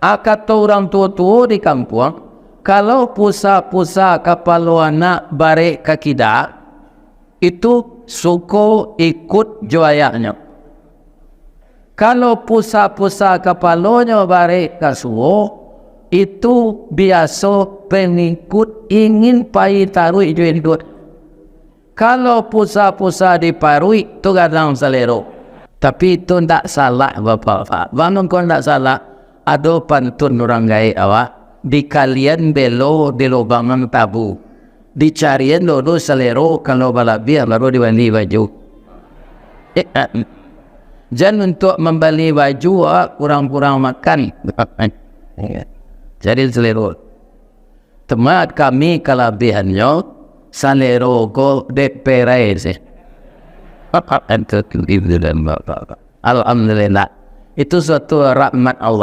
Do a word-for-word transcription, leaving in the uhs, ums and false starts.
A, kato urang tuo-tuo di kampuang, kalau pusa-pusa kapalo anak barek ka kida, itu suko ikut jo ayahnyo. Kalau pusa-pusa kapalonyo barek ka suo, itu biaso pengikut ingin pai taruih jo induak. Kalau pusa-pusa di paruik, tu gadang salero. Tapi itu ndak salah, Bapak-bapak. Baa mangko ndak salah? Ado pantun urang gaek awak, dikalian belo di lubangan tabu. Dicarian dulu salero, kalau balabiah baru dibali baju. Jan untuak mambali baju, awak kurang-kurang makan. Cari salero. Temat kami kalabiahannyo, salero ko dek perai se. Alhamdulillah. Itu suatu rahmat Allah.